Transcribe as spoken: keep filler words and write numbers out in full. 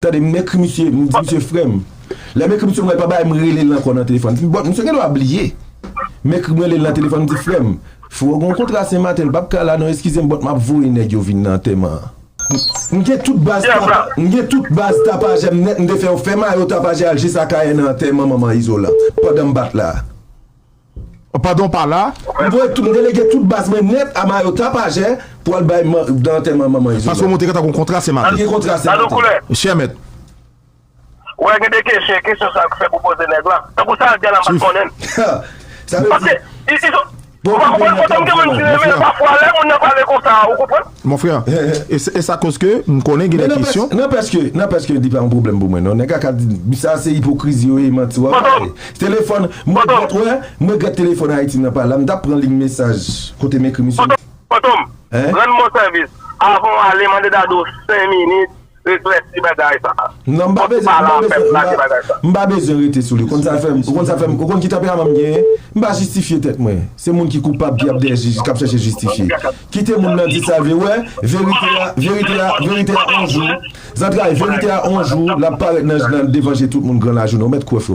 Tande, m ekri misye, m di misye, "Frè m." Lè m ekri misye, m wè l pa bay, m rele l ankò nan telefòn. Bon, misye gen dwa bliye. M ekri, m rele l nan telefòn, m di, "Frè m, fò gen yon kontra Sen Maten, l p ap ka la non, eskize m, but m ap voye nèg yo vin nan antèman an." M gen tout baz tapa-, m gen tout baz tapajè m nèt, m te fè yo fè mayo tapajè al jis Akayè nan antèman manman Izolan, pandan m pa t la. Pandan w pa la? M voye tout, m delege tout baz mwen nèt a mayo tapajè pou al bay nan antèman manman Izolan. Paske w montre ke ta gen yon kontra Sen Maten. Gen kontra Sen Maten. Chè mèt. Wè, gen de kesyon, kesyon sa k fè pou poze nèg la. Tankou sa, l di a la, m pa t konnen. Sa vle di, paske, i, i, ou pa konprann, Fantom, gen moun ki renmen l pafwa, lè moun nan pale konsa, ou konprann? Mon frè, e, e sa koz ke m konnen gen de kesyon. Nanpèske, nanpèske, li pa yon pwoblèm pou mwen, non. Nèg la ka di, sa se ipokrizi yo ye, manti w ap pale. Telefòn, mwen regrèt, wè, mwen regrèt telefòn Ayiti nan pa la, m t ap pran liy mesaj kote m ekri misye. Fantom, rann mwen sèvis. Avan w ale, mande Dadou senk minit, reflechi bagay sa. Non, m pa bezwen, m pa bezwen, m pa, m pa bezwen rete sou li. Ou konn sa fè m, ou konn sa fè m, ou konn ki tanperaman m genyen? M pa jistifye tèt mwen. Se moun ki koupab ki ap dèyè jij, k ap chèche jistifye. Kite moun nan di sa l vle. Wè, verite a, verite a, verite a on jou. Zantray, verite a on jou, l ap parèt nan, nan devan je tout moun gran lajounen. Ou mèt kwè, frè.